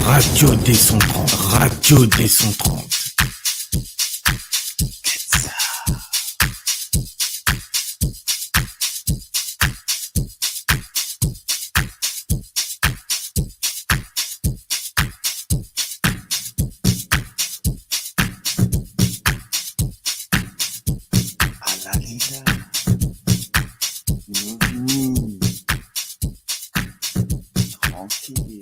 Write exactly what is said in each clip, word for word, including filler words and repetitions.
Radio deux cent trente, Radio deux cent trente. Ala li la. Nou vini. Trankil.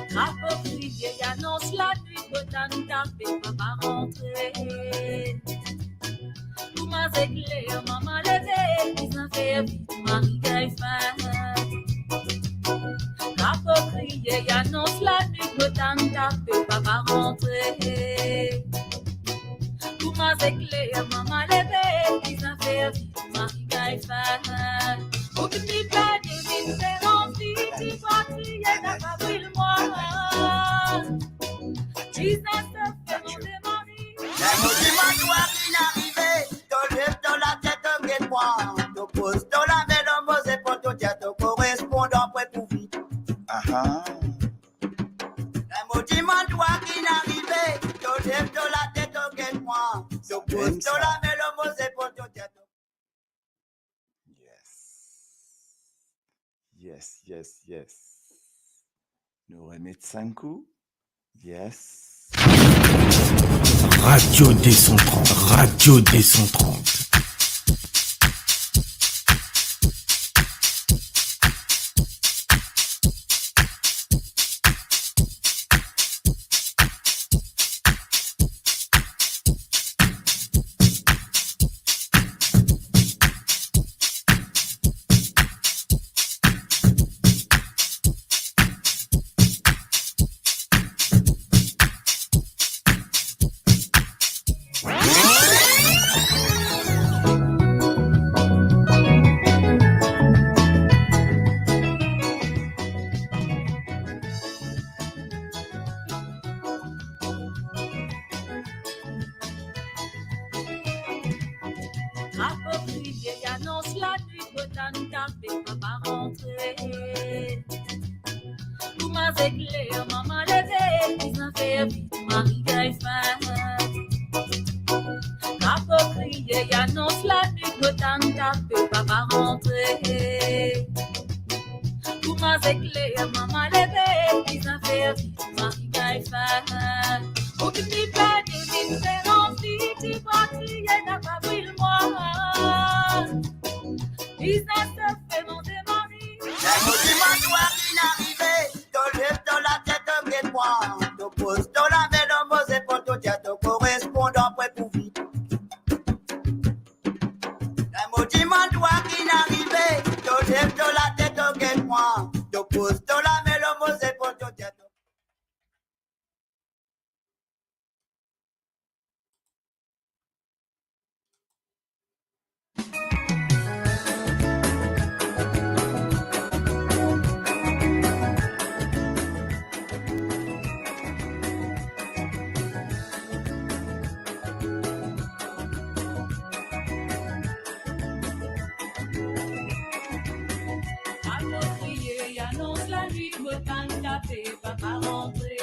Drapo kriye, anons lanwit, botan tape, papa rantre. Kouma zekler, mama leve, bizin fer vit, mari gagn fin. Drapo kriye, anons lanwit, botan tape, papa rantre. Kouma zekler, mama leve, bizin fer vit, mari gagn fin. Ou ki ti plane, vinn fer anvi, ti krwar kriye, napa bril mwa. Bizin fer manze mari. Ler mo dimann twa ki'nn arive, to lev to latet, to get mwa. To poz to lame lor mo zepol, to dir to korespondan pre pou vit. Aha. Ler mo dimann twa ki'nn arive, to lev to latet, to get mwa. To poz to lame lor mo zepol, to dir to Yes. Yes, yes, yes. Nou remet sa enn kou. Yes. Radio deux cent trente, Radio deux cent trente. Drapo kriye, anons lanwit, botan tape, papa rantre. Kouma zekler, mama leve, bizin fer vit, mari gagn fin. Drapo kriye, anons lanwit, botan tape, papa rantre. Kouma zekler, mama leve, bizin fer vit, mari gagn fin. Ou ki ti plane, vinn fer anvi, ti krwar kriye, napa bril mwa. Bizin fer manze mari. Ler mo dimann twa ki'nn arive, to lev to latet, to get mwa. To poz to lame lor mo zepol, to dir to korespondan pre pou vit. Ler mo dimann twa ki'nn arive, to lev to latet, to get mwa. To poz to lame lor mo zepol, to dir to Drapo kriye, anons lanwit, botan tape, papa rantre.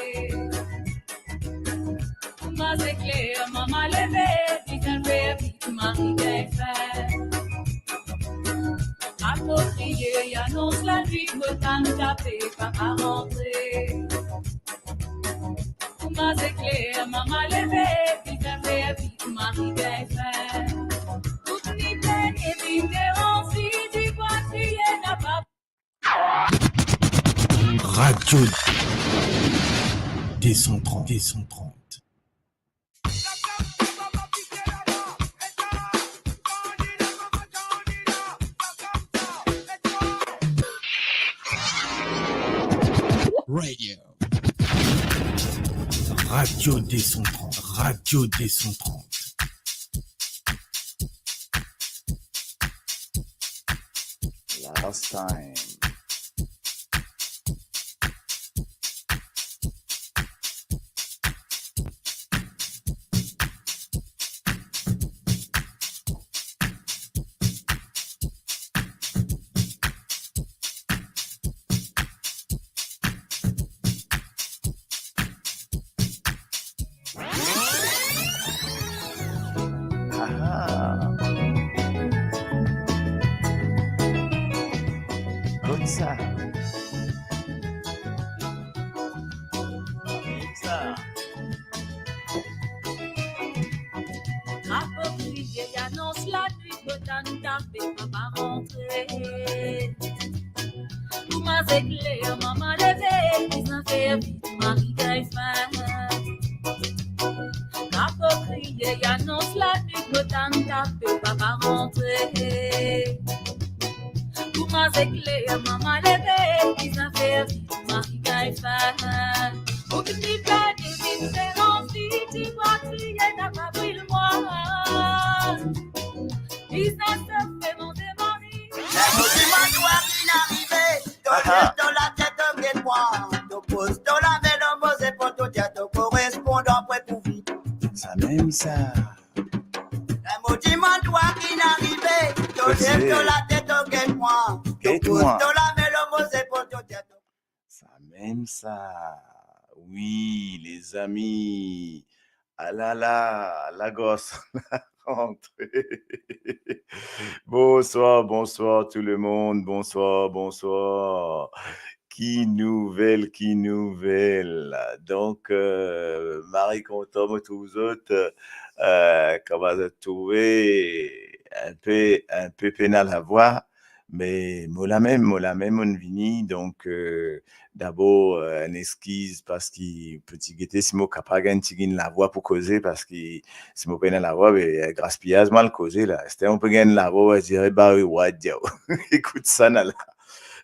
Kouma zekler, mama leve, bizin fer vit, mari gagn fin. Drapo kriye, anons lanwit, botan tape, papa rantre. Kouma zekler, mama leve, bizin fer vit, mari gagn fin. Tout ni pene vinn deranze, ti krwar kriye, napa Radio deux cent trente, deux cent trente. Radio. Radio deux cent trente, Radio deux cent trente. Last time. Ah. Kot sa. Kot sa. Drapo kriye, anons lanwit, botan tape, papa rantre. Kouma zekler, mama leve, bizin fer vit, mari gagn fin. Drapo kriye, anons lanwit, botan tape, papa rantre. Kouma zekler, mama leve, bizin fer vit, mari gagn fin. Ou ki ti plane, diferans, ti bwa kriye, napa bril mwa. Bizin sofe, manze mari. Lerla mo dimann twa finn arive, to Aha. Lev to latet, to get mwa. To poz to lame lor mo zepol, to dir to korespondan pre pou vit. Samem sa. Lerla mo dimann twa finn arive, to Kot lev se? To latet, to get mwa. To Get poz mwa. To lame lor mo zepol, to dir to Samem sa. Wi, lezami. Alala, lagarson la rantre. Bonsoir, bonsoir tout le monde. Bonsoir, bonsoir. Ki nouvel, ki nouvel. Donk, euh, mari kontan mo trouv zot, euh, kouma zot trouve, inpe, inpe pena lavwa. Me mo la mem, mo la mem, mo'nn vini, donk, euh, dabor, euh, enn eskiz parski pou ti gete si mo kapav gagn tigit lavwa pou koze, parski si mo pena lavwa, be, gaspiyaz mo al koze la. Aster mo pe gagn lavwa, mo dir, "Eba wi, wa diaw." Ekout sa nala.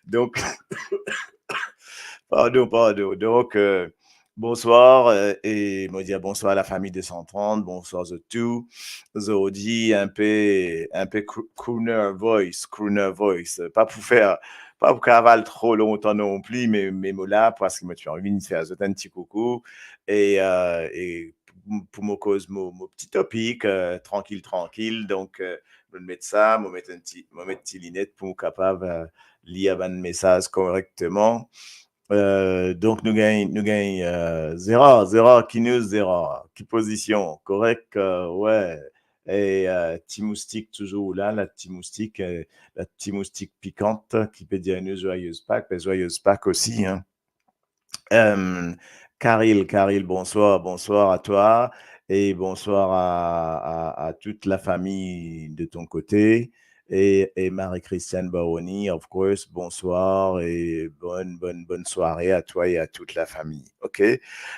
Donk, pardon, pardon. Donk, euh, Bonsoir, euh, e mo dir bonsoir lafami de san trant, bonsoir zot tou. Zordi, inpe, inpe cro-, crooner voice, crooner voice. Pa pou fer, pa pou kaval tro lontan non pli, me, me mo la, parski mo ti anvi vinn fer zot enn ti koukou. E, euh, e pou, pou mo koz mo, mo ti topik, euh, trankil, trankil. Donk, euh, mo met sa, mo met enn ti, mo met ti linet pou mo kapav, euh, lir bann mesaz korekteman. Euh, donk nou gagn, nou gagn, euh, Zera, Zera, ki news Zera? Ki pozision? Korek, euh, we. E, euh, Ti Moustik touzour la, la Ti Moustik, euh, la Ti Moustik pikant ki pe dir nou joyeuse Pâques, be joyeuse Pâques osi, hein. Euh, Karil, Karil, bonsoir, bonsoir à toi et bonsoir à, à, à toute la famille de ton côté. Et, et Marie-Christiane Baroni, of course, bonsoir et bonne, bonne, bonne soirée à toi et à toute la famille. Ok?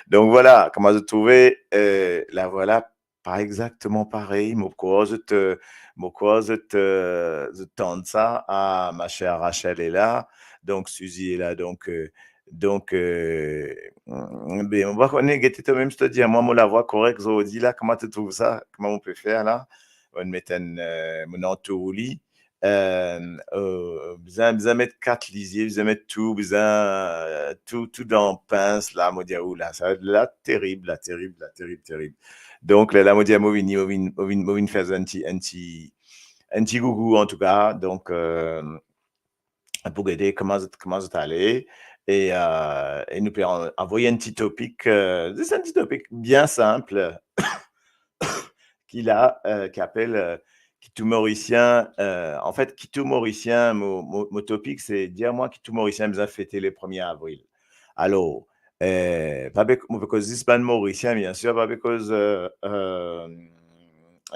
Donk vwala, kouma zot trouve, euh, lavwa la pa exakteman parey, mo krwar zot, euh, mo krwar zot, euh, zot tann sa. Ah, ma chère Rachel est là, donk Suzy est là, donk, euh, donk, euh, be, mo pa kone, gete twa mem si to dir mwa mo lavwa korek zordi la, kouma to trouv sa, kouma mo pe fer la? Mo met enn, euh, mo antour li. Euh, euh, bizin, bizin met kat lizie, bizin met tou, bizin, euh, tou, tou dan pins la, mo dir, oula, sa la terib, la terib, la terib, terib. Donk, lerla mo dir, mo vini, mo vinn, mo vinn, mo vinn fer enn ti, enn ti, enn ti koukou, antouka. Donk, euh, pou gete kouma zot, kouma zot ale. E, euh, e nou pe an-, avoy enn ti topik, euh, zis enn ti topik bien sinp. Ki la, euh, ki apel, euh, Ki tou Morisien, euh, anfet, ki tou Morisien, mo, mo, mo topik, se dir mwa ki tou Morisien bizin fete le premie avril. Alor, euh, pa be-, mo pe koz zis bann Morisien, bien sir, pa be koz, euh, euh,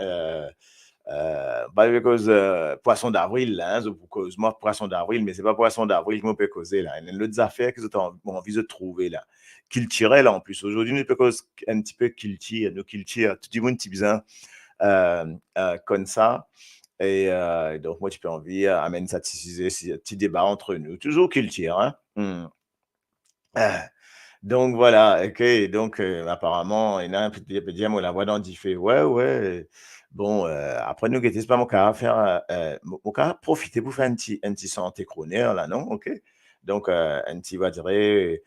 euh, euh, pa be koz, euh, pwason davril la, hein, zot pou koz mwa pwason davril, me se pa pwason davril ki mo pe koze la. Enn lot zafer ki zot an-, mo anvi zot trouve la. Kiltirel an plis. Zordi, nou pe koz enn tipe kiltir, nou kiltir. Tou dimoun ti bizin, euh, euh, konn sa. E, euh, donk, mo ti pe anvi, euh, amenn sa ti size, si-, ti deba ant nou. Touzour kiltir, hein. Hmm. Ah. Donk, vwala, ok. Donk, euh, aparaman, ena enn pe, pe dir mo lavwa dan dife. We, we. Bon, euh, apre nou gete, se pa mo kapav fer, euh, mo, mo kapav profite pou fer enn ti, enn ti sante kroner la, non? Ok. Donk, euh, enn ti, va dire,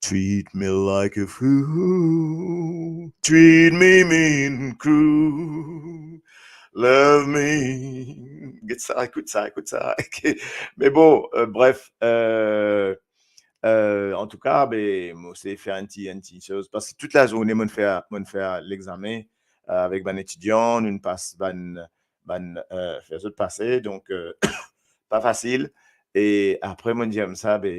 Treat me like a fool, treat me mean, cruel, love me. Get sa, ekout sa, ekout sa. Ok. Me bon, euh, bref, euh, euh, antouka, be, mo sey fer enn ti, enn ti soz, parski tout lazourne, mo'nn fer, mo'nn fer lexame, avek bann etidian, nou pas bann, bann, eh, fer zot pase, donk, eh, pa fasil. E apre, mo dir koumsa, be,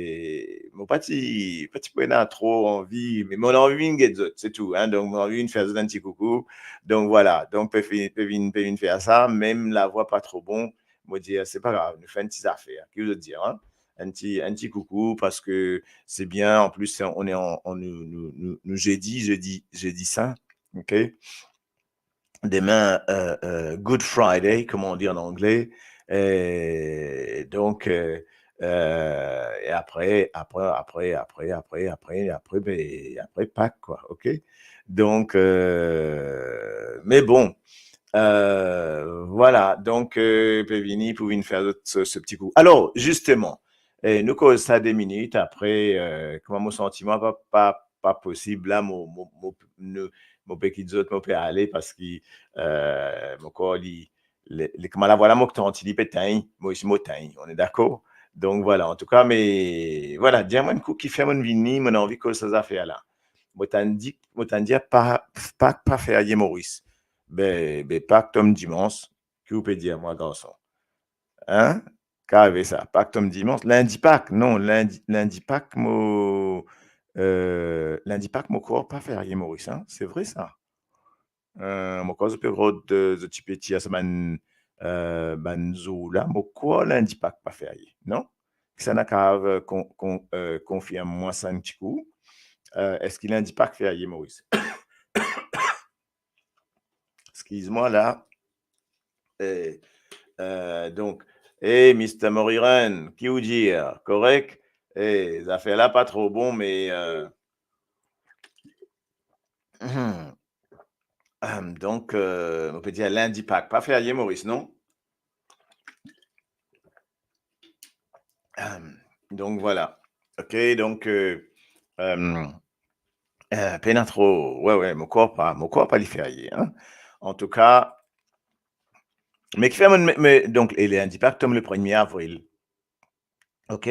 mo pa ti, pa ti pou ena tro anvi, me mo anvi vinn get zot, se tou, hein. Donk, mo anvi vinn fer zot enn ti koukou. Donk, vwala. Donk, pe fi-, pe vinn, pe vinn fer sa, mem lavwa pa tro bon, mo dir, se pa grav, nou fer enn ti zafer. Ki zot dir, hein? Enn ti, enn ti koukou, parski se bien, an plis, se, on est en, on, nou, nou, nou, nou zedi, zedi, zedi sin, ok? Demin, eh, eh, Good Friday, comme on dit en anglais. Eh, donk, eh, eh, e apre, apre, apre, apre, apre, apre, apre, be, apre Pak, kwa, ok? Donk, eh, me bon, eh, vwala, donk, eh, pe vini pou vinn fer zot se, se ti kou. Alor, zisteman, eh, nou koz sa de minit, apre, eh, kouma mo santi mwa, pa, pa, pa posib, la, mo, mo, mo, nou, mo pe kit zot, mo pe ale, parski, eh, mo kor li, le, le, kouma lavwa la mo tann li pe tegn, mo osi mo tegn, on est d'accord? Donk, vwala, antouka, me, vwala, dir mwa enn kou kifer mo'nn vini, mo'nn anvi koz sa zafer la. Mo tann di, mo tann dir pa, Pak pa ferye Moris. Be, be, Pak tom dimans, ki ou pe dir mwa, garson? Hein? Ki arive sa? Pak tom dimans, lindi Pak, non, lindi, lindi Pak, mo, eh, lindi Pak, mo krwar pa ferye Moris, hein? Se vre sa. Eh, mo krwar zot pe rod, eh, zot ti pe tir sa bann, eh, bann zour la, mo krwar lindi Pak pa ferye, non? Kisannla kapav, eh, kon-, kon-, eh, konfirm mwa sa enn ti kou. Eh, eski lindi Pak ferye Moris? Eskiz mwa la. Eh, eh, donk, eh, Mister Moriren, ki ou dir? Korek? Eh, zafer la pa tro bon, me, eh, donk, eh, on pe dir lindi Pak pa ferye Moris, non? Donk, vwala. Ok, donk, eh, eh, eh, pena tro, we, we, mo krwar pa, mo krwar pa li ferye, hein. Antouka, me kifer mo, me, me, donk, e lindi Pak tom le premie avril. Ok?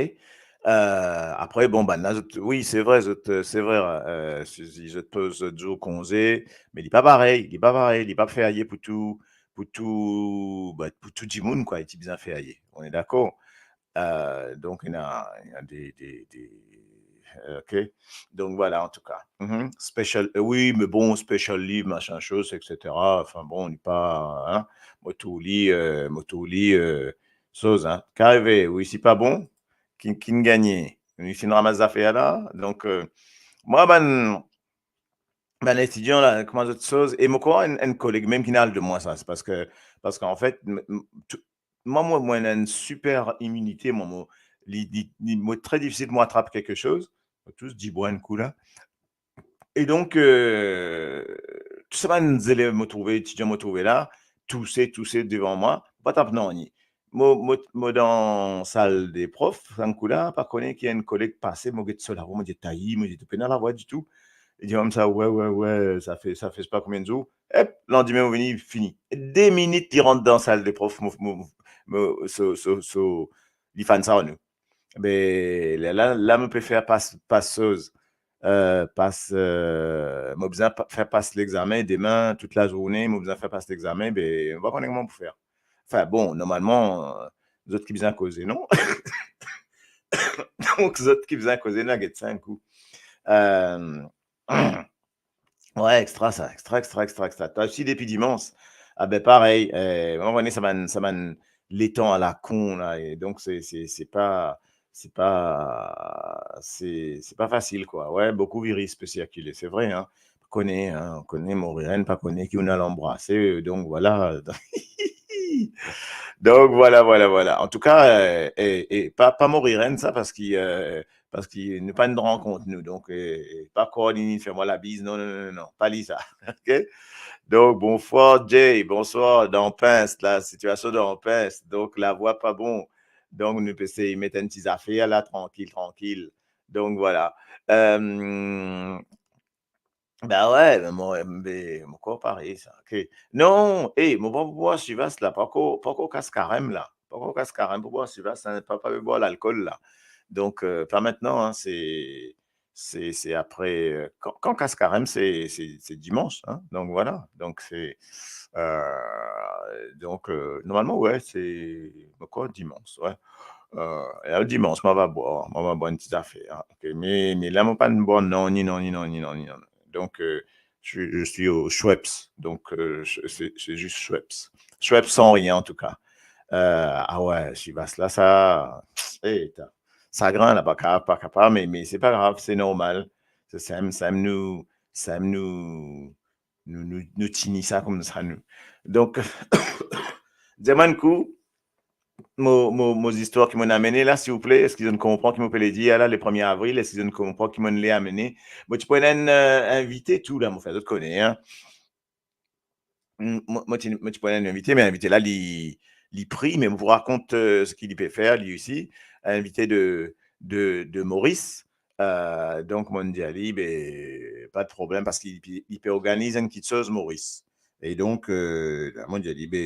Eh, apre, bon, bann la, zot, wi, se vre, zot, eh, se vre, eh, si, si zot poz zot zour konze, me li pa parey, li pa parey, li pa ferye pou tou, pou tou, be, pou tou dimoun, kwa, li ti bizin ferye. On est d'accord? Eh, donk, ena, ena de, de, de, eh, ok? Donk, vwala, antouka. Mhm. Special, eh, wi, me bon, special leave, machin, soz, et cetera. Anfin, bon, li pa, hein, mo trouv li, eh, mo trouv li, eh, soz, hein. Ki arive, wi, si pa bon, ki, ki'nn gagne? Li finn ramas zafer la. Donk, eh, mwa, bann, bann etidian la, kouma zot soz, e mo krwar enn, enn koleg mem ki'nn al de mwa sa, se parski, parski anfet, m-, m-, tou, mwa, mwa, mo ena enn siper iminite, mwa, mo, li, li, li, mo, tre difisil pou mo atrap kiksoz, mo tous dibwa enn kou la. E donk, eh, tou sa bann zelev mo trouve, etidian mo trouve la, touse, touse devan mwa, pa trap nanye. Mo, mo, mo dan sal de prof, sa kou la, pa kone ki enn koleg pase, mo get so lavwa, mo dir, "Tayi," mo dir, "to pena lavwa ditou." Li dir mwa sa, "We, we, we, sa fer, sa fer pa konbien zour." Ep, landime mo vini, fini. De minit li rant dan sal de prof, mo, mo, mo, so, so, so, li fann sa ar nou. Be, la, la, la, mo pe fer pas, pas soz. Eh, pas, eh, mo bizin pa, fer pas lexame demin, tout lazourne, mo bizin fer pas lexame, be, mo pa kone kouma pou fer. Anfin, bon, normalman, eh, zot ki bizin koze, non? Donk, zot ki bizin koze, nou a get sa enn kou. Eh, we, extra sa, extra, extra, extra, extra. Twa osi depi dimans. Ah be, parey, eh, mo kone sa bann, sa bann letan alakon la, e donk se, se, se pa, se pa, se, se pa fasil, kwa. We, boukou viris pe sirkile, se vre, hein. Kone, hein, kone Moriren, pa kone ki ou'nn al anbrase, donk vwala. Donk vwala, vwala, vwala. Antouka, eh, eh, eh, pa, pa Moriren sa, parski, eh, parski nou pa'nn rankont nou, donk, eh, pa krwar li fer mwa labiz, non, non, non, non, pa li sa, ok? Donk, bonswar Jay, bonswar, dan pins, la sitiasion dan pins, donk lavwa pa bon, donk nou pe esey met enn ti zafer la, trankil, trankil, donk vwala. Eh, Ba we, me mo, be, mo krwar parey sa, ok. Non, eh, mo pa pou bwar Chivas la, pankor, pankor kas karem la. Pankor kas karem pou bwar Chivas, hein, pa, pa bwar lalkol la. Donk, eh, pa mintnan, hein, se, c'est, c'est après, euh, quand, quand casse carême, c'est, c'est, c'est dimanche, hein. Donc voilà. Donc c'est, euh, donc, euh, normalement, ouais, c'est quoi, dimanche, ouais. Euh, e la, dimanche, moi, va boire, moi, va boire une petite affaire, hein. Ok, mais, mais là, moi, pas boire, non, ni non, ni non, ni non, ni non. Donc, euh, je, je suis au Schweppes. Donc, euh, je- c'est c'est juste Schweppes. Schweppes sans rien, en tout cas. Euh, ah ouais, Chivas là, ça, eh, ta- sagrin, là, pas capable, pas capable, mais, mais c'est pas grave, c'est normal. C'est, sa inn, sa inn nou, sa inn nou, nou, nou, nou tini sa koumsa, nou. Donc, dis-moi un coup, mo, mo, mo zistwar ki mo amenn la, silvouple, eski zot konpran ki mo pe le dir la, le premier avril, eski zot konpran ki mo le amenn? Mo ti pou ena enn, euh, invite tou la, mo fer zot kone, hein. Mm, mo, mo ti, mo ti pou ena enn invite, me invite la, li, li pri, me mo pou rakont, euh, seki li pe fer, li osi, invite de, de, de Moris. Euh, donk, mo dir li, be, pa de problem, parski li, li pe organiz enn kiksoz Moris. E donk, euh, mo dir li, be,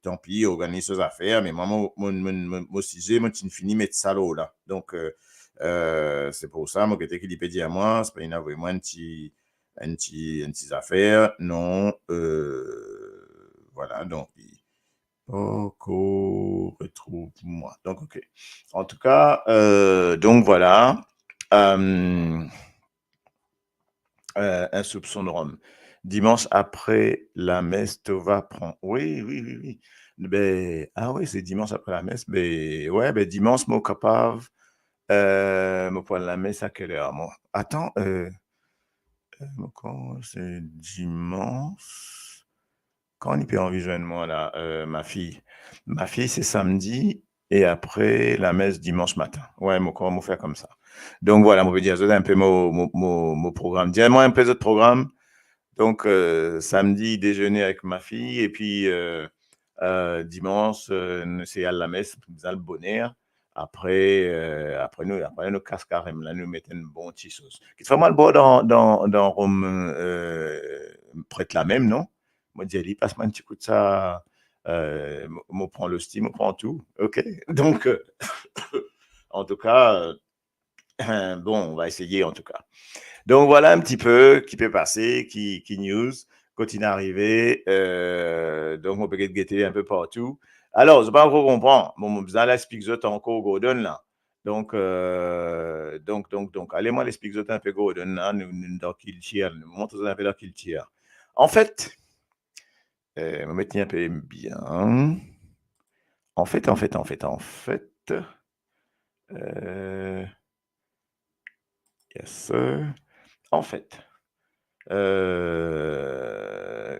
tanpi, organiz so zafer, me mwa, mo, mo, mo, mo, mo size, mo ti fini met sa lor la. Donk, euh, euh, se pou sa, mo gete ki li pe dir mwa, se pa inn avoy mwa enn ti, enn ti, enn ti zafer, non, euh, voilà, donk, li, pankor retrouv mwa. Donk, ok. Antouka, euh, donk, voilà. Euh, euh, un soupçon de rhum. Dimanche après la messe, to va pran. Oui, oui, oui, oui. Ben, ah oui, c'est dimanche après la messe. Ben, ouais, ben, dimanche, mo kapav, euh, mo pou al lames a quelle heure, mo? Attends, euh, euh, mo koz, c'est dimanche. Kan li pe anvi zwenn mwa la, euh, ma fille? Ma fille, c'est samedi et après la messe dimanche matin. Ouais, mo koz, mo fer koumsa. Donk, voilà, mo pe dir zot enpe mo, mo, mo, mo program. Dir mwa enpe zot program. Donk, euh, samedi, déjeuner avec ma fille, et puis, euh, euh, dimanche, euh, nou se al lames, nou al boner. Apre, euh, apre nou, apre nou kas karem la, nou met enn bon ti sos. Kitfwa mo al bwar dan, dan, dan rom, euh, pret la mem, non? Mo dir li, pas mwa enn ti kout sa, euh, mo, mo pran losti, mo pran tou, ok? Donk, euh, antouka, euh, bon, on va essayer en tout cas. Donk, voilà enn ti pe ki pe pase, ki, ki news, kot inn arive, euh, donk, mo pe get gete enpe partou. Alor, zot pa ankor konpran, bon, mo bizin al explik zot ankor Gordon la. Donk, euh, donk, donk, donk, ale, mo al explik zot enpe Gordon la, nou, nou dan kiltir, nou mont zot enpe dan kiltir. Anfet, euh, mo met li enpe bien. Anfet, anfet, anfet, anfet, euh, yes, sir. Anfet, euh,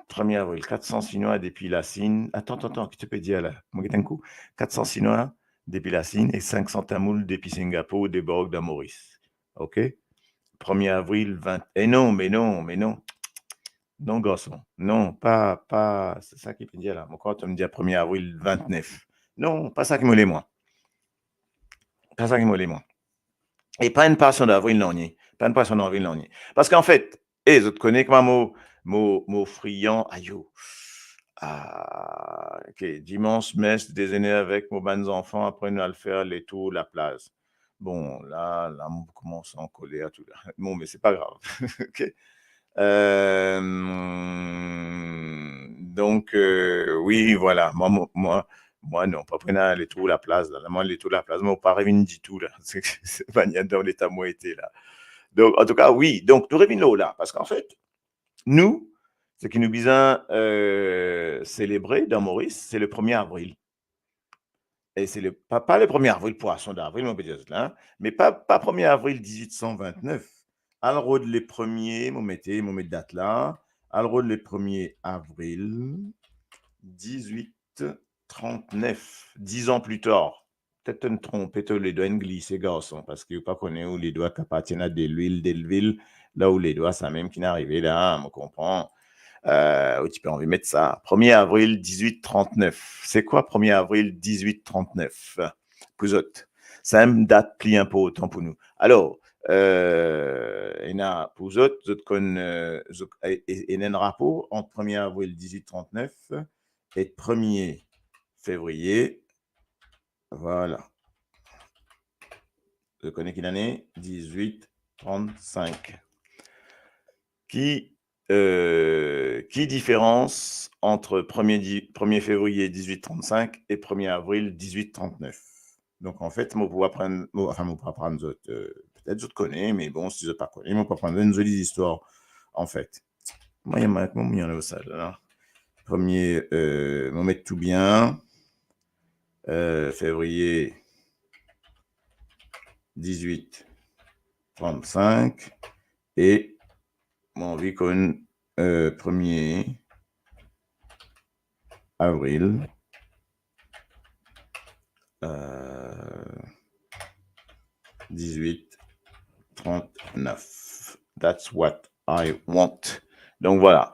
premier avril, quatre cents Chinois depuis la Chine. Attends, attends, attends, ki to pe dir la? Mo get enn kou. Quatre cents Chinois depuis la Chine et cinq cents tamouls depuis Singapour débarquent dans Maurice. Ok? Premier avril vingt. Eh non, me non, me non. Non, garson. Non, pa, pa, se sa ki pe dir la. Mo krwar to pe dir premier avril vingt-neuf. Non, pa sa ki mo le mwa. Pa sa ki mo le mwa. E pa enn poison d'avril, non, ni. Pa enn poison d'avril, non, ni. Parski anfet, e, zot kone kouma mo, mo, mo friyan, ayo. Ah, ok, dimanche, messe, déjeuner avec mo bann zanfan, apre nou al fer letour laplaz. Bon, la, la, mo koumans an koler tou la. Bon, me se pa grav. Ok? Euh, donk, euh, wi, voilà. Mwa, mo, mwa, mwa, non, pa pran letour laplaz la. Mwa, letour laplaz, mo pa revinn ditou la. Se, se pa ni dan leta mo ete la. Donk, antouka, wi. Donk, nou revinn lor la. Parski anfet, nou, seki nou bizin, euh, selebre dan Moris, se le premier avril. E se le, pa, pa le premier avril, poison d'avril, mo pe dir zot la, hein, me pa, pa premier avril dix-huit cent vingt-neuf. Al rod le premier, mo mete, mo met dat la. Al rod le premier avril dix-huit trente-neuf, dix ans plus tard. Petet to'nn tronpe, to ledwa inn glise, garson, parski ou pa kone ou ledwa ki apartienn a Delwil, Delvil, la ou ledwa, sa mem ki'nn arive la, mo konpran. Euh, ou ti pe anvi met sa. Premier avril dix-huit trente-neuf. Se kwa premier avril dix-huit trente-neuf pou zot? Sa enn dat pli inportan pou nou. Alor, euh, ena pou zot, zot konn, euh, zot, e, e, ena enn rapor ant premier avril dix-huit trente-neuf et premier février. Voilà. Zot kone ki lane? Diz-wit trant-sink. Ki, euh, ki diferans ant premie di-, premie fevriye diz-wit trant-sink e premie avril diz-wit trant-nef? Donk, anfet, mo pou aprann, mo, anfin, mo pou aprann zot, euh, petet zot kone, me bon, si zot pa kone, mo pou aprann zot enn zoli zistwar, anfet. Mwa, mo, mo, mo, sa la. Premie, euh, mo met tou bien. Euh, fevriye diz-wit trant-sink e mo anvi konn, euh, premie avril, euh, diz-wit trant-nef. That's what I want. Donk, vwala.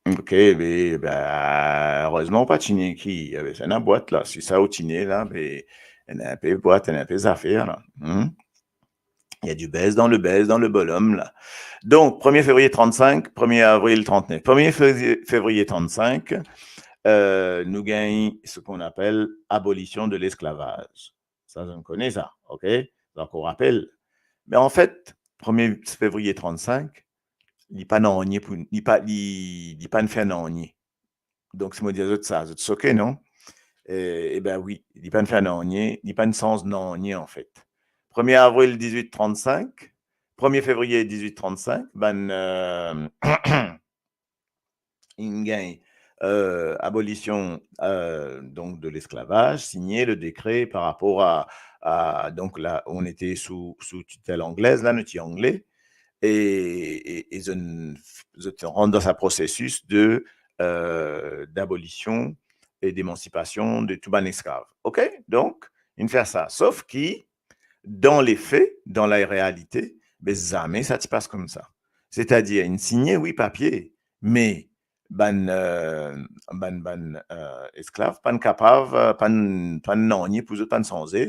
Ok, be, be, erezman ou pa tini ki, eh be, sa ena bwat la. Si sa ou tini la, be, ena inpe bwat, ena inpe zafer la. Hmm? Il y a du buzz dans le buzz, dans le bolom la. Donk, premie fevriye trant-sink, premie avril trant-nef. Premie fevriye, fevriye trant-sink, euh, nou gagn ce qu'on appelle abolition de l'esclavage. Sa, zot kone sa, ok? Zot ankor rapel. Me anfet, premie fevriye trant-sink, li pa nanye pou, li pa, li, li pa'nn fer nanye. Donk, si mo dir zot sa, zot soke, non? E, e ben wi, li pa'nn fer nanye, li pa'nn sanz nanye, anfet. Premie avril diz-wit trant-sink, premie fevriye diz-wit trant-sink, bann, euh, inn gagn, euh, abolision, euh, donc de l'esclavage, signé le décret par rapport à, à, donc là, on était sous, sous tutelle anglaise, la, nou ti angle, e, e, e zot, zot rant dan sa prosesis de, euh, d'abolition et d'émancipation de tou bann esklav. Ok? Donk, inn fer sa. Sof ki, dan lefe, dan larealite, be zame sa ti pas koumsa. Setadir, inn signe, wi, papie, me bann, euh, bann, bann, euh, esklav pa'nn kapav, euh, pa'nn, pa'nn nanye pou zot, pa'nn sanze.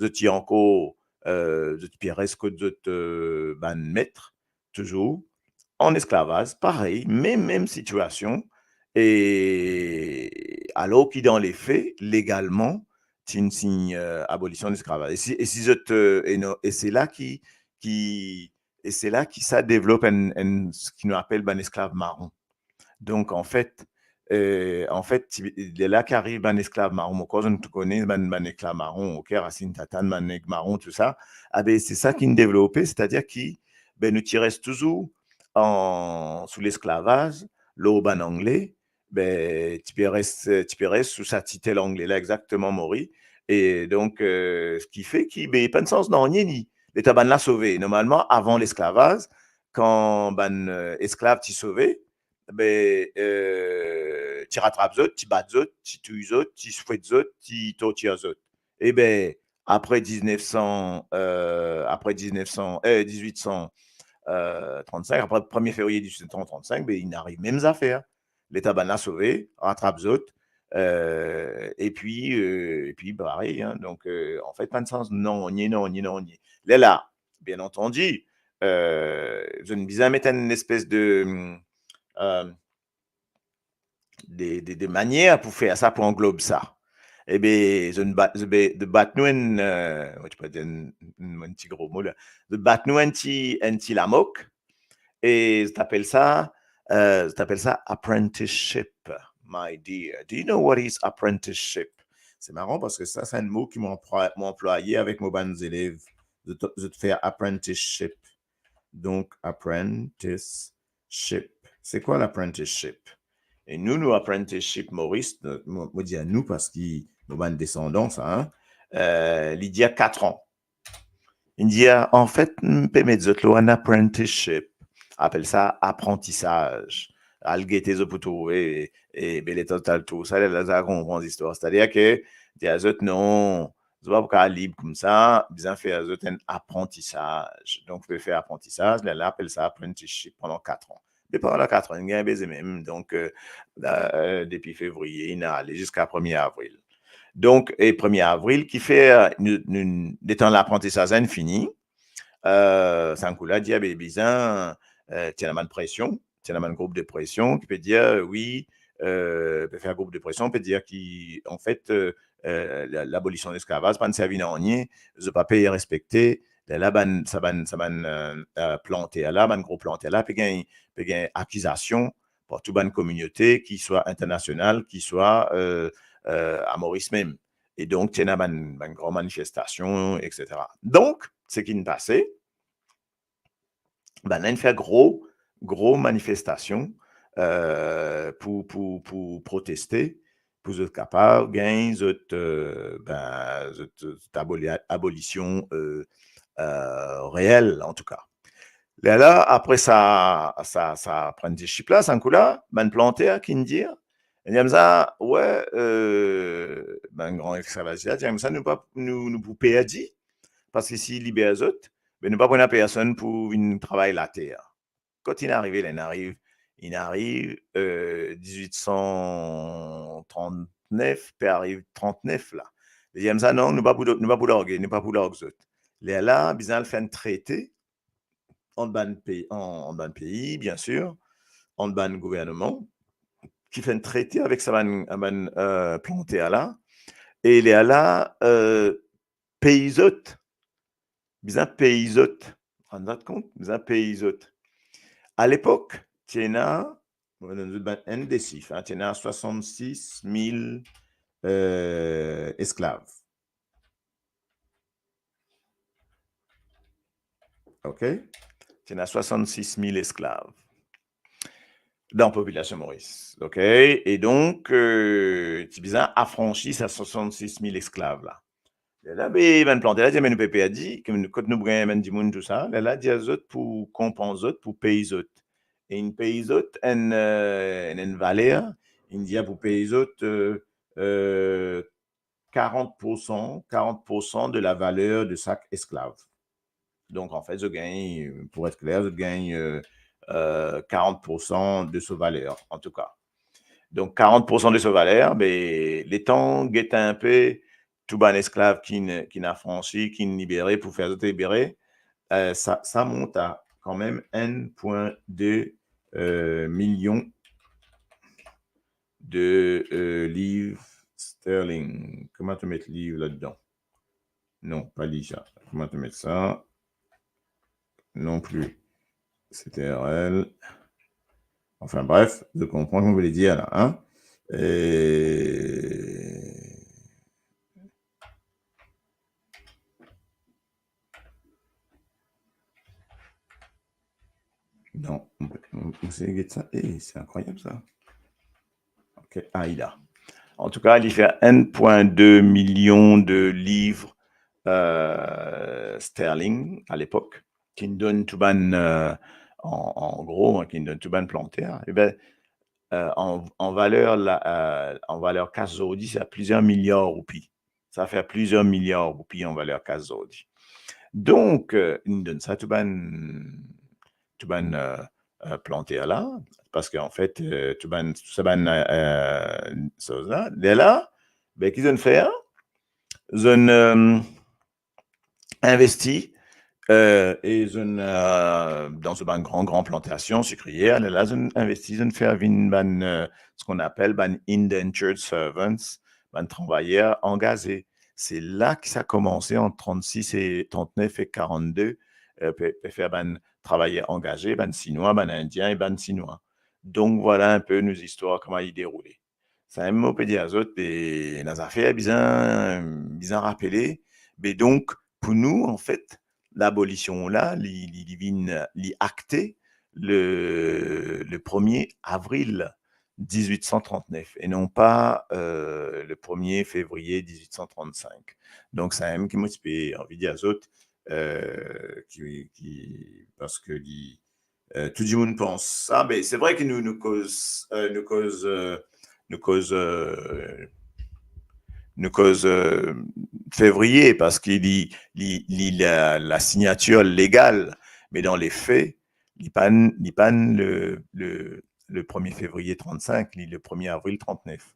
Zot ti ankor, euh, zot ti pe res kot zot, euh, bann met, touzour an esklavaz, parey, mem, mem sitiasion, e alor ki dan lefe, legalman, ti inn sign, euh, abolision lesklavaz. E si, e si zot, euh, e non, e se la ki, ki, e se la ki sa devlop enn, enn, seki nou apel bann esklav maron. Donk, anfet, euh, anfet, ti, de la ki ariv bann esklav maron, mo krwar zot tou kone bann, bann esklav maron, ok, Rasinn Tatann, bann neg maron, tou sa. Abe, se sa ki'nn devlope, setadir ki, be, nou ti res touzour an, sou lesklavaz, lor bann Angle, be, ti pe res, ti pe res sou sa titel Angle la, exakteman, Mori. E donk, euh, seki fer ki, be, pa'nn sanz nanye, ni leta bann la sove. Normalman, avan lesklavaz, kan bann, euh, esklav ti sove, be, euh, ti ratrap zot, ti bat zot, ti touy zot, ti fwet zot, ti tortir zot. E be, apre diznef san, euh, apre diznef san, euh, diz-wit san, euh, trant-sink, apre premie fevriye diz-wit san trant-sink, be, inn ariv mem zafer. Leta bann la sove, ratrap zot, euh, epi, euh, epi parey, hein. Donk, euh, anfet, pa'nn sanz nanye, nanye, nanye. Lerla, bien antandi, euh, zot inn bizin met enn espes de, euh, de, de, de manier pou fer sa, pou anglob sa. E be, zot inn bat, zot be, zot bat nou enn, euh, mo ti pe dir enn, enn, enn ti gro mo la. Zot bat nou enn ti, enn ti lamok, e zot apel sa, euh, zot apel sa apprenticeship, my dear. Do you know what is apprenticeship? Se maran parski sa, se enn mo ki mo anplwa-, mo anplwaye avek mo bann zelev. Zot, zot fer apprenticeship. Donk, apprenticeship. Se kwa l'apprenticeship? E nou, nou apprenticeship Moris, nou, mo, mo dir nou parski mo bann desandan sa, hein, euh, li dir katran. Li dir, anfet, nou pe met zot lor enn apprenticeship. Apel sa aprantisaz. Al gete, zot pou trouve, e, e be letan zot al trouv sa, lerla zot a konpran zistwar. Setadir ki, dir zot, non, zot pa pou kapav lib koumsa, bizin fer zot enn aprantisaz. Donk, pe fer aprantisaz, lerla apel sa apprenticeship pandan katran. Me pandan katran, inn gagn beze mem. Donk, euh, euh, depi fevriye, inn ale ziska premie avril. Donk, e premie avril, ki fer, nou, nou, letan laprantisaz inn fini, euh, sa kou la, dir, be, bizin, euh, ti ena bann presion, ti ena bann group de presion ki pe dir, wi, euh, pe fer group de presion, pe dir ki, anfet, euh, euh, la-, labolision lesklavaz pa'nn servi nanye, zot pa pe respekte, lerla bann, sa bann, sa bann, euh, euh, planter la, bann gro planter la, pe gagn, pe gagn akizasion par tou bann kominote, ki swa internasional, ki swa, euh, euh, a Moris mem. E donk, ti ena bann, bann gran manifestasion, et cetera. Donk, seki inn pase, bann la inn fer gro, gro manifestasion, euh, pou, pou, pou proteste, pou zot kapav gagn zot, euh, ben, zot, zot aboli-, abolision, euh, euh, reel, antouka. Lerla, apre sa, sa, sa pran disiplin, sa kou la, bann planter ki inn dir, inn dir koumsa, we, euh, bann gran esklavazis la, dir koumsa, nou pa, nou, nou pou perdi, parski si liber zot, be nou pa pou ena personn pou vinn travay later. Kot inn arive la, inn ariv, inn ariv, euh, dizwit san trannef, pe ariv trannef la. Li dir koumsa, non, nou pa pou, nou pa pou large, nou pa pou larg zot. Lerla, bizin al fer enn trete ant bann pei, an, ant bann pei, biensir, ant bann gouvernman, ki fer enn trete avek sa bann, bann, euh, planter la. E lerla, euh, pey zot. Bizin pey zot. Rann zot kont, bizin pey zot. A lepok, ti ena, mo donn zot bann enn de sif, hein, ti ena swasannsis mil, euh, esklav. Ok? Ti ena swasannsis mil esklav dan popilasion Moris. Ok? E donk, euh, ti bizin afransi sa swasannsis mil esklav la. Lerla, be, bann planter la dir, me nou pe perdi, kot nou pou gagn bann dimoun, tousa. Lerla, dir zot pou konpans zot, pou pey zot. E inn pey zot enn, euh, enn, enn valer, inn dir pou pey zot, euh, euh, karant poursan, karant poursan de la valer de sak esklav. Donk, anfet, zot gagn, pou et kler, zot gagn, euh, euh, karant poursan de so valer, antouka. Donk, karant poursan de so valer, be, letan get inpe, tou bann esklav ki'nn, ki'nn afransi, ki'nn libere, pou fer zot libere, euh, sa, sa mont a kanmem enn pwin de, euh, milion de, euh, liv sterling. Kouma to met liv ladan? Non, pa li sa. Kouma to met sa? Non pli. C T R L. Anfin bref, zot konpran ki mo vle dir la, hein? E Non, on, on, on sait get sa. Eh, c'est incroyable ça. Ok, ah, il a. Antouka, li fer enn pwin de milion de liv, euh, sterling a lepok, ki'nn donn tou bann, euh, an, an gro, hein, ki'nn donn tou bann planter. E be, euh, an, an valer la, euh, an valer kas zordi, se plizier miliar roupi. Sa fer plizier miliar roupi an valer kas zordi. Donk, euh, inn donn sa tou bann, tou bann, euh, euh, planter la, parski anfet, euh, tou bann, tou sa bann, euh, soz la, lerla, be, ki zot inn fer? Zot inn, euh, investi, euh, e zot inn, euh, dan so bann gran, gran plantasion sikriyer, lerla zot inn investi, zot inn fer vinn bann, euh, ce qu'on appelle bann indentured servants, bann travayer angaze. Se la ki sa koumanse ant trannsis e trannef e karannde, euh, pe, pe fer bann travayer angaze, bann Sinwa, bann Indien e bann Sinwa. Donk, vwala inpe nou zistwar, kouma li deroule. Samem mo pe dir zot, be, ena zafer bizin, bizin rapele. Be donk, pou nou, anfet, labolision la, li, li, li vinn, li akte le, le premie avril dizwit san trannef e non pa, euh, le premie fevriye dizwit san trannsink. Donk, samem ki mo ti pe anvi dir zot, euh, ki, ki, parski li, euh, tou dimoun pans sa, me se vre ki nou, nou koz, euh, nou koz, euh, nou koz, euh, nou koz, euh, fevriye, parski li, li, li la, la signatir legal, me dan le fe, li pa'nn, li pa'nn le, le, le premie fevriye trannsink, li le premie avril trannef.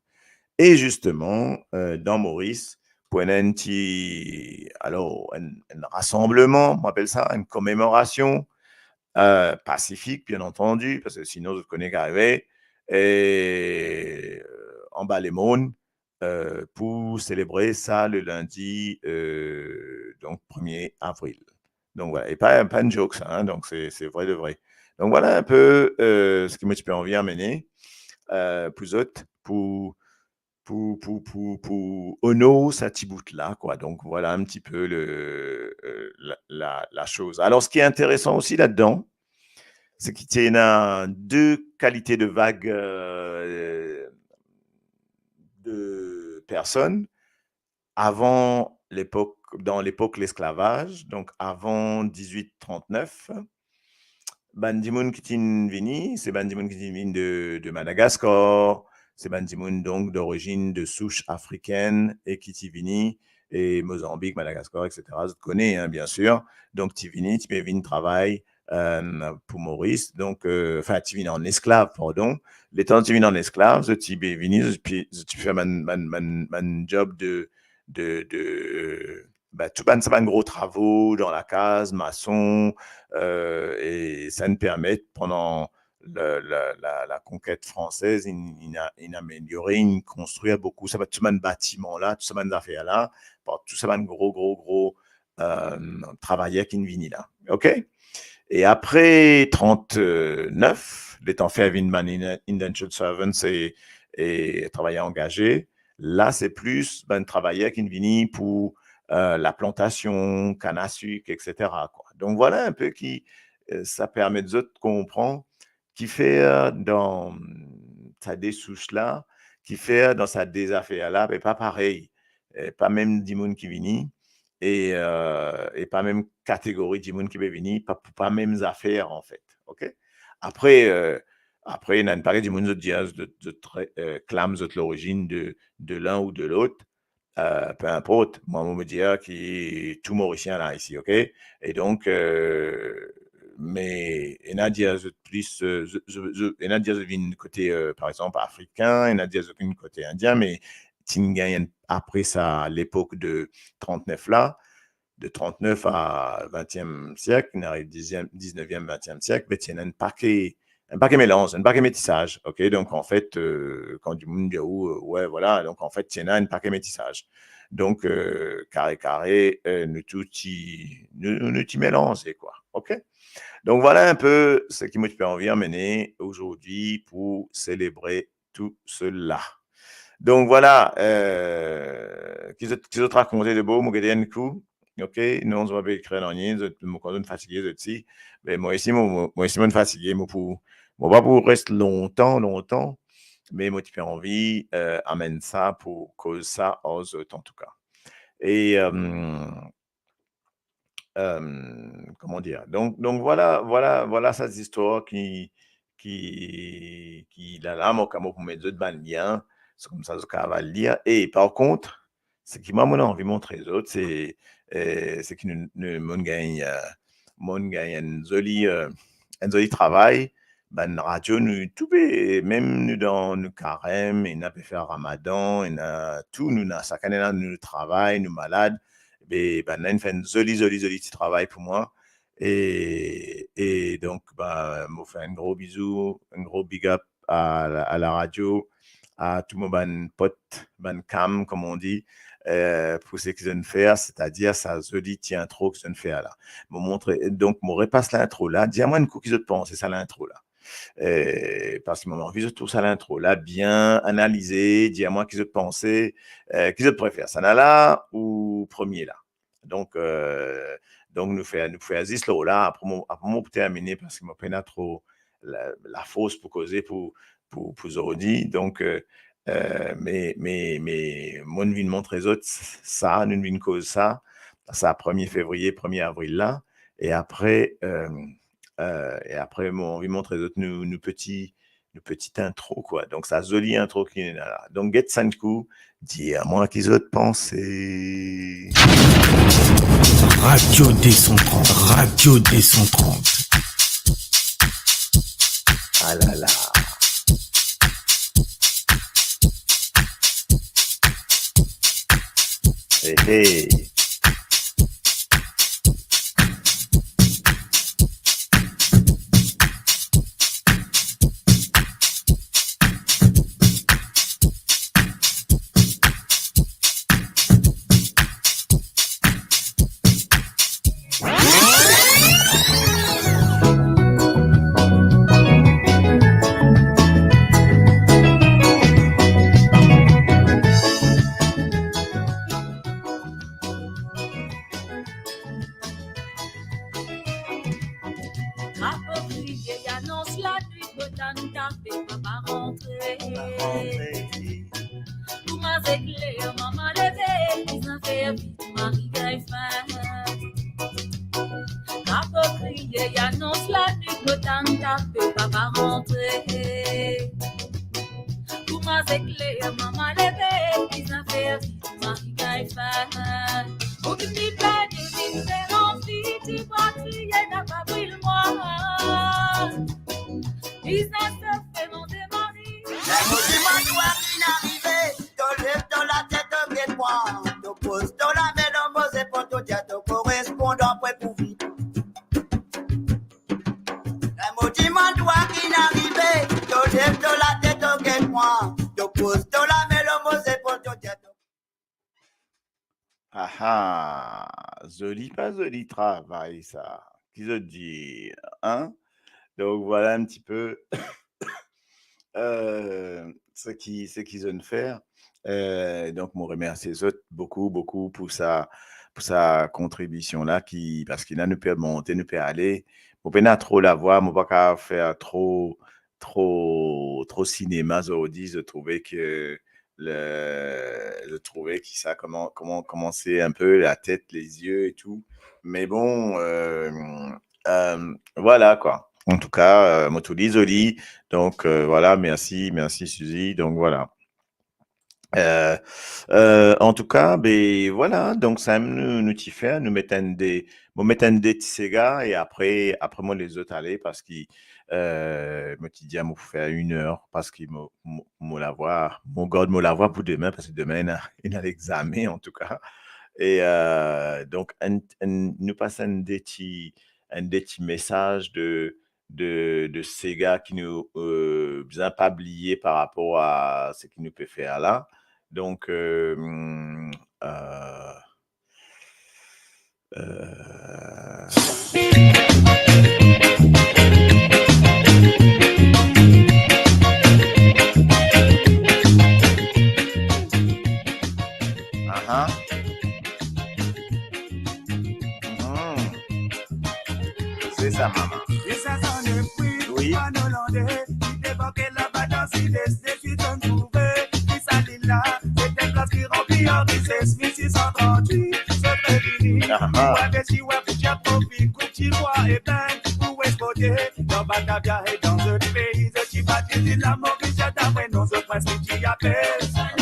E zisteman, euh, dan Moris, pou ena enn ti, alor, enn, enn rasanbleman, mo apel sa, enn komemorasion, euh, pasifik, bien antandi, parski sinon, zot kone ki arive, e, euh, anba lemond, euh, pou selebre sa le lindi, euh, donk premie avril. Donk, vwala, e pa, pa enn joke sa, hein, donk se, se vre de vre. Donk, vwala enpe, euh, seki mo ti pe anvi amene, euh, pou zot, pou, pou, pou, pou, pou onor sa ti bout la, kwa. Donk, vwala enn tipe le, euh, la, la, la soz. Alor, seki interesan osi ladan, seki ti ena de kalite de vag, euh, de personn avan lepok, dan lepok lesklavaz, donk avan diz-wit trant-nef, bann dimoun ki ti vini, se bann dimoun ki ti vini de, de Madagaskar, se bann dimoun donk dorizinn, de souch afrikenn e ki ti vini, e Mozanbik, Madagaskar, et cetera. Zot kone, hein, bien sir. Donk ti vini, ti pe vinn travay, euh, pou Moris. Donk, euh, anfin, ti vinn an esklav, pardon. Letan ti vinn an esklav, zot ti pe vini, zot ti, zot ti fer bann, bann, bann, bann job de, de, de, ba, tou bann, sa bann gro travo dan lakaz, mason, euh, e sa inn permet pandan le, le, la, lakonket fransez, inn, inn a-, inn ameliore, inn konstrir boukou sa, tou bann batiman la, tou sa bann zafer la, par tou sa bann gro, gro, gro, euh, travayer ki'nn vini la. Ok? E apre trant-nef, letan fer vinn bann in-, indentured servants e, e travayer angaze, la, se plis bann travayer ki'nn vini pou, euh, laplantasion, kann a sik, et cetera, kwa. Donk, vwala enpe ki, euh, sa permet zot konpran kifer dan sa de souch la, kifer dan sa de zafer la, be pa parey, eh, pa mem dimoun ki vini, e, euh, e pa mem kategori dimoun ki pe vini, pa, pa mem zafer, anfet. Ok? Apre, euh, apre, ena enn pakete dimoun, zot dir, zot, zot, euh, klam zot lorizinn de, de linn ou de lot, euh, pe inport. Mwa, mo, mo dir ki tou Morisien la isi, ok? E donk, euh, me ena dir zot plis, euh, zot, zot, zot, ena dir zot vinn kote, euh, par exanp, afrikin, ena dir zot vinn kote indien, me ti'nn gagn enn, apre sa, lepok de trant-nef la, de trant-nef a vintiem siek, nou ariv diziem, dizneviem, vintiem siek, be ti ena enn pake, enn pake melanz, enn pake metisaz, ok? Donk, anfet, euh, kan dimoun dir ou, euh, we, vwala, donk, anfet, ti ena enn pake metisaz. Donk, euh, kare kare, euh, nou tou ti, nou, nou, nou ti melanze, kwa, ok? Donk, vwala enpe seki mo ti pe anvi amene azordi pou selebre tou sela. Donk, vwala, euh, ki zot, ki zot rakonte de bo, mo gete enn kou, ok? Non, zot pa pe ekrir nanye, zot, mo krwar zot fatige, zot si. Me mwa osi, mo, mo, mwa osi, mo fatige, mo pou, mo pa pou res lontan, lontan, me mo ti pe anvi, euh, amenn sa pou koz sa ar zot, antouka. E, euh, euh, koman dir? Donk, donk, vwala, vwala, vwala sa zistwar ki, ki, ki la, la, mo kapav pou met zot bann lien, se koumsa zot kapav al lir. E par kont, seki mwa, mo anvi montre zot, se, eh, seki nou, nou, mo'nn gagn, eh, mo'nn gagn enn zoli, eh, enn zoli travay. Bann radio, nou tou pe, mem nou dan nou karem, ena pe fer ramadan, ena tou, nou ena, sakenn ena nou travay, nou malad. Be, bann la inn fer enn zoli, zoli, zoli ti travay pou mwa. E, e donk, ba, mo fer enn gro bizou, enn gro big up a la, a la radio, a tou mo bann pot, bann kam, kouma on di, eh, pou seki zot inn fer, setadir sa zoli ti intro ki zot inn fer la. Mo montre, donk, mo repas lintro la, dir mwa enn kou ki zot panse sa lintro la. Eh, parski mo anvi zot trouv sa lintro la bien analize, dir mwa ki zot panse, eh, ki zot prefer, sannla ou premie la. Donk, eh, donk nou fer, nou fer zis lor la, apre mo, apre mo pou termine, parski mo pena tro la, lafors pou koze pou, pou, pou zordi. Donk, eh, eh, me, me, me, mo'nn vinn montre zot sa, nou vinn koz sa, sa premie fevriye, premie avril la, e apre, eh, eh, e apre, mo anvi montre zot nou, nou peti, nou peti intro, kwa. Donk, sa zoli intro ki ena la. Donk, get sa enn kou, dir mwa ki zot panse. Radio deux cent trente, Radio deux cent trente. Ah la la. Hey, hey. Lekler, mama leve, bizin fer vit, mari gagn fin. Kapo kriye, anons lanwit, mo tann tape, papa rantre. Kouma zekler, mama leve, bizin fer vit, mari gagn fin. Ou ki pe plenn, ou ki pe fer anvi, ti bwa kriye, napa bril mwa. Bizin fer manze mari. Ler mo dimann twa ki'nn arive, to lev to latet, to get mwa, to poz to lame lor mo zepol, to dir to korespondan, pre pou vit. Ler mo dimann twa ki'nn arive, to lev to latet, to get mwa, to poz to lame lor mo zepol, to dir to Ah ah, zoli pa zoli travay sa. Ki zot dir, hein? Donc voilà un petit peu, euh, ce qui, ce qu'ils ont fait. Euh, donc, mo remersie zot boukou, boukou pou sa, pou sa kontribision la ki, parski la nou pe monte, nou pe ale. Mo pena tro lavwa, mo pa kapav fer tro, tro, tro sinema zordi. Je trouvais que le, je trouvais que ça commen-, commen-, commençait un peu la tête, les yeux et tout. Mais bon, euh, euh, voilà quoi. En tout cas, euh, mo trouv li zoli. Donc, euh, voilà, merci, merci Suzy. Donc, voilà. Euh, euh, an tou ka, be, vwala, donk samem nou, nou ti fer, nou met enn de, mo met enn de ti sega e apre, apre mo les zot ale parski, euh, mo ti dir mo pou fer une heure parski mo, mo, mo lavwa, mo gard mo lavwa pou demin parski demin ena, ena lexame an tou ka. E, euh, donk, enn, enn, nou pas enn de ti, enn de ti mesaz de, de, de sega ki nou, euh, bizin pa bliye par rapor a seki nou pe fer la. Donk, euh, euh, euh, aha. Mhm. Se sa, mama. Wi. Aha.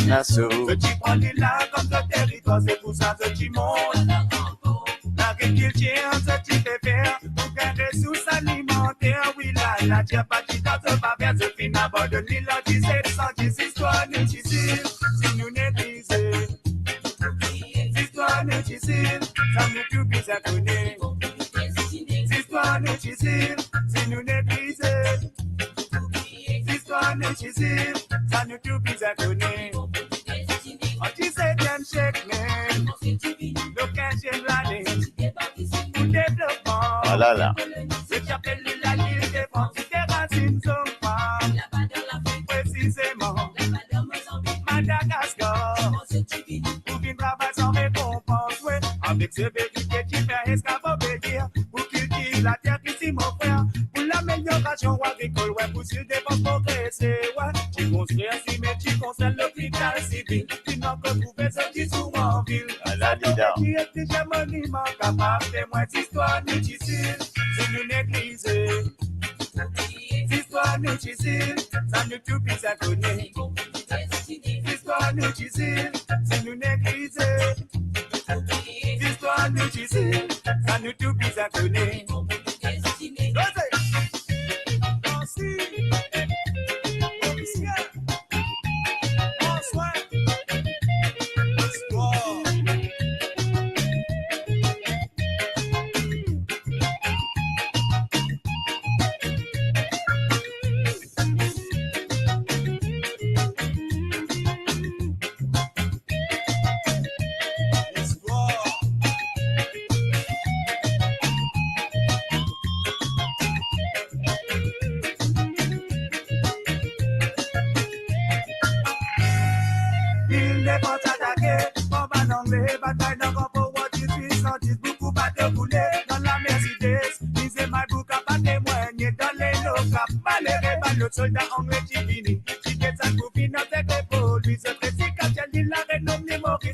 Naso. Zot ti pran lil la kom zot teritwar, se pou sa zot ti mont. Lagrikiltir zot ti pe fer pou gagn resous alimanter. Wi, la, later pa ti dan zot pa fer, zot finn abandonn li an diset san dis. Zistwar nou ti sir, si nou neglize. Zistwar nou ti sir, sa nou tou bizin kone. Zistwar nou ti sir, si nou neglize. Zistwar nou ti sir, sa nou tou bizin kone. An disetiem siek mem, lor kinziem lane, pou devlopman. Ah la la. Zot ti apel li lalil de Frans, ki te razinn zom fam. Presizeman, Madagaskar. Pou vinn travay san rekonpans, we. Avek severite, ti fer esklav obedir. Pou kiltir later ki ti mo frer. Pou lameliorasion agrikol, we. Pou sir defans progrese, we. Ti konstrir sime, ti konstrir lopital sivil. Ti mank trouve zot ti zour anvil. Ala, sa donk, ti exize moniman kapav temwin zistwar nou ti sir, si nou neglize. Zistwar nou ti sir, sa nou tou bizin kone. Zistwar nou ti sir, si nou neglize. Zistwar nou ti sir, sa nou tou bizin kone. Koze! Dansi! Ofisiel! Pran swin! Spor! Lil Defans atake, kan bann Angle batay dan Gran Port an dizuit san dis, boukou bato koule dan lamer Sides. Mize Malbouka pa temwingne dan lelo Kap. Malere bann lot solda Angle ti vini, ti desann pou vinn atak epol li. Zot resi kasiet lil la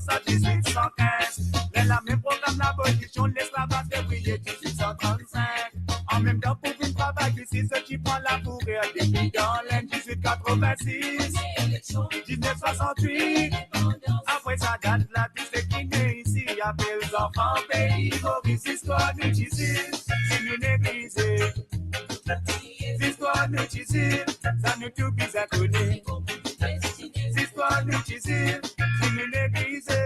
Sa diz-wit san kinz, ler lamem program labolision lesklavaz fevriye diz-wit san trann-sink. Anmemtan pou vinn travay isi, zot ti pran lafoure depi dan Lenn diz-wit katrovin-sis, diz-nef swasant-wit. Apre sa dat la, tou seki ne isi apel zanfan pei Moris. Zistwar nou ti swiv, si nou neglize. Zistwar nou ti swiv, sa nou tou bizin kone. Zistwar nou ti swiv, si nou neglize.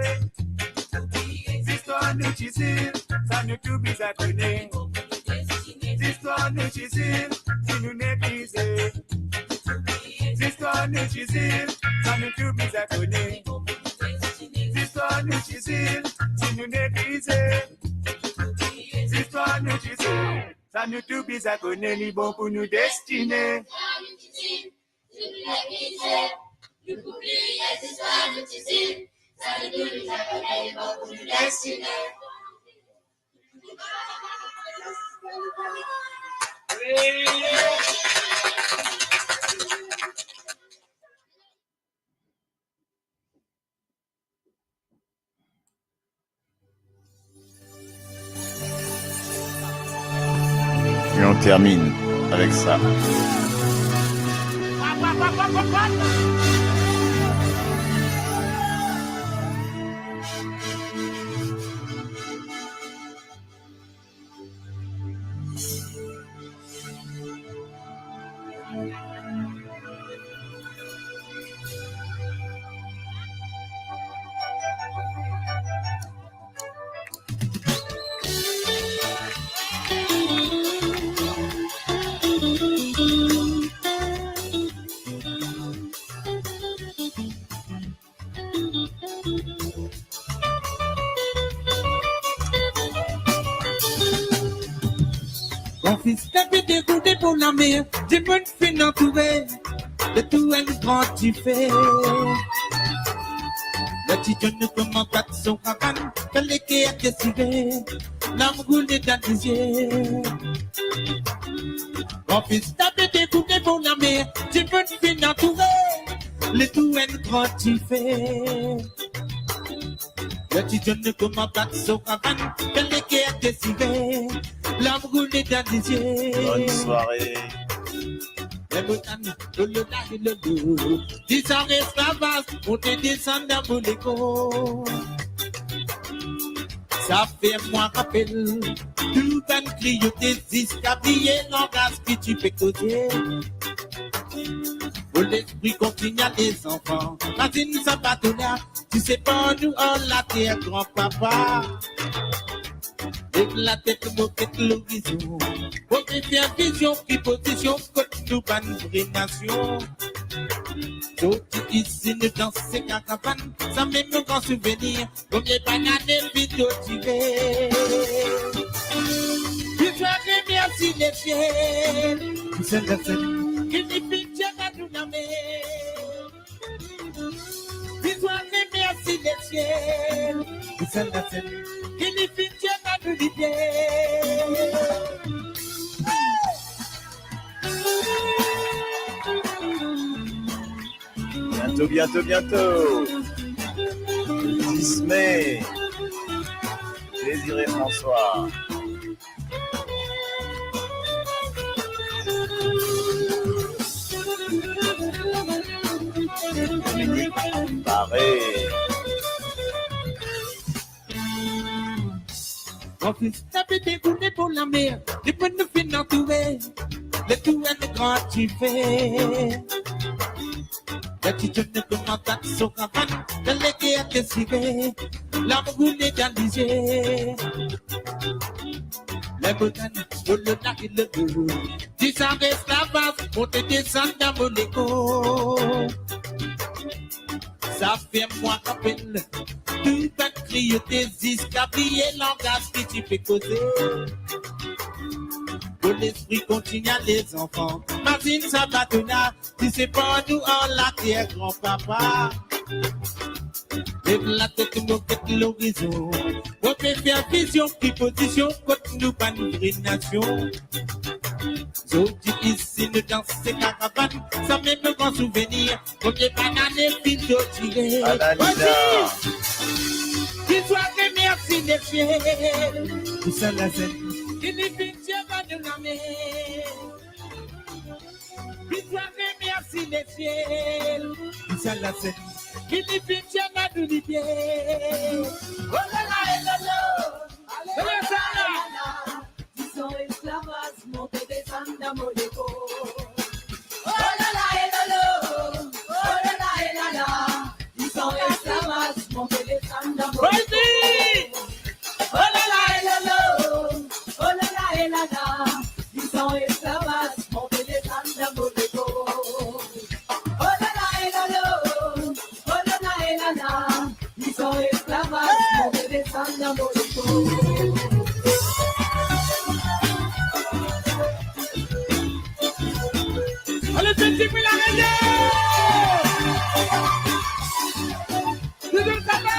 Zistwar nou ti swiv, sa nou tou bizin kone. Zistwar nou ti swiv, si nou neglize. Zistwar nou ti swiv, sa nou tou bizin kone. Zistwar nou ti swiv, si nou neglize. Zistwar nou ti swiv, sa nou tou bizin kone, li bon pou nou destine. Et on termine avec ça. Kan fis la pe deroule bor lamer, dimoun finn antoure, le tou enn gran dife. Ler Ti John koumans bat so kavann, fer leker desire, larm roule dan lizie. Kan fis la pe deroule bor lamer, dimoun finn antoure, le tou enn gran dife. Ler Ti John koumans bat so kavann, fer leker desire, larm roule dan lizie. Bonne soirée. Ler Botan lolo la lolo, disan esklavaz, monte desann dan Moleko. Sa fer mwa rapel tou bann griyote ziska bliye langaz ki ti pe koze. Mo lespri kontign ale zanfan, mazinn sa bato la, ti separ nou ar later, granpapa. Lev latet, mo get lorizon, mo pe fer vizion ki pozision kot nou bann vre nasion. Sorti isi nou dans se kakavann, sa mem nou gran souvenir, komie bann ane finn dire. Bizin remersie lesiel, bizin lesiel, ki li finn tir nou lamer. Bizin remersie lesiel, bizin lesiel, ki li finn tir nou lipie. Bientôt, bientôt, bientôt. Dix mai. Désiré François. Dominique Barré. Kan fis la pe deroule bor lamer, dimoun finn antoure, le tou enn gran dife. Ler Ti John koumans bat so kavann, fer leker desire, larm roule dan lizie. Ler Botan lolo la lolo, disan esklavaz, monte desann dan Moleko. Sa fer mwa rapel tou bann griyote ziska bliye langaz ki ti pe koze. Mo lespri kontign ale zanfan, mazinn sa bato la, ti separ nou ar later, granpapa. Lev latet, mo get lorizon, mo pe fer vizion ki pozision kot nou bann vre nasion. Zordi isi nou dans se kakavann, sa mem nou gran souvenir, komie bann ane finn dire. Analyse. Vas-y. Twa remersi lesiel pou sa lazenn ki li finn tir bann nou lame. Li twa remersi lesiel pou sa lazenn ki li finn tir bann nou lame. Oh la la, eh la la. Alala, alala, dizon esklavaz monte desann dan mo lekor. Oh la la, eh la la, oh la la, eh la la, dizon esklavaz monte desann dan mo lekor. Oh la la, eh la la, oh la la, eh la la, dizon esklavaz monte desann dan mo lekor. Oh la la, eh la la, oh la la, eh la la, dizon esklavaz monte desann dan mo lekor. Ale, festival arete! Touzour sava!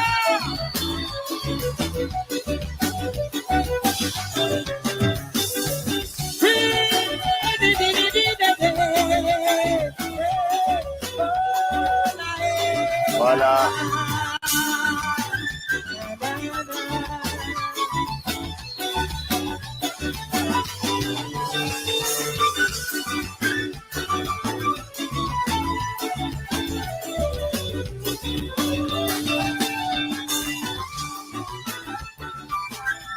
Voilà.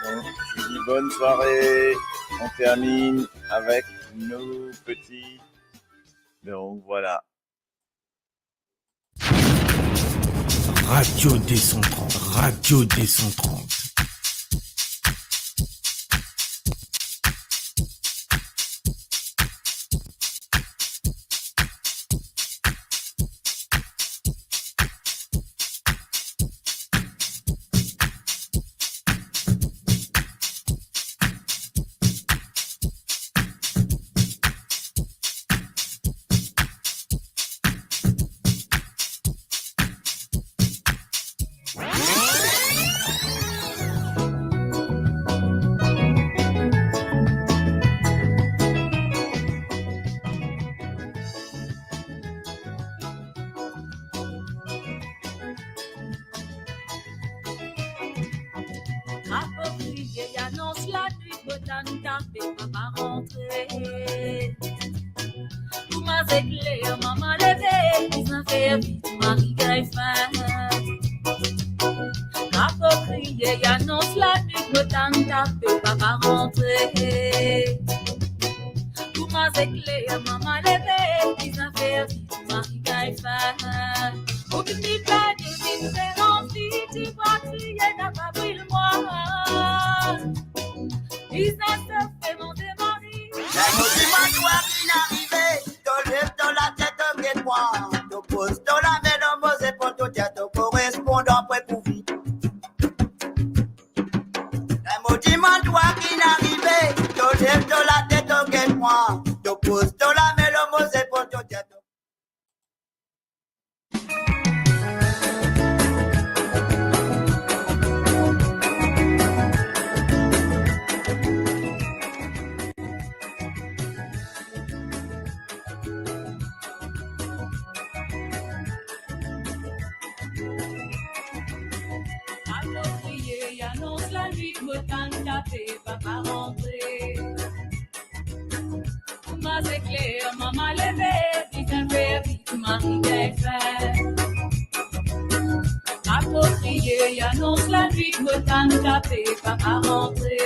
Bon, je dis bonne soirée. On termine avec nos petits. Donc voilà. Radio deux cent trente, Radio deux cent trente. Apokriye, anons lanwit, mo tann kafe, papa rantre. Kouma zekler, mama leve, bizin fer vit, mari gagn fin. Apokriye, anons lanwit, mo tann kafe, papa rantre. Kouma zekler, mama leve, bizin fer vit, mari gagn fin. Ou vinn pinn, ou vinn fer anvi, ti vwa kriye, napa bril mwa. Bizin fer fer manze mari. Ler mo dimann twa ki'nn arive, to lev to latet, to get mwa. To poz to lame lor mo zepol, to dir to korespondan pre pou vit. Ler mo dimann twa ki'nn arive, to lev to latet, to get mwa. To poz to lame lor mo zepol, to dir to Apokriye, anons lanwit, mo tann kafe, papa rantre. Kouma zekler, mama leve, bizin fer vit, mari gagn fin. Apokriye, anons lanwit, mo tann kafe, papa rantre.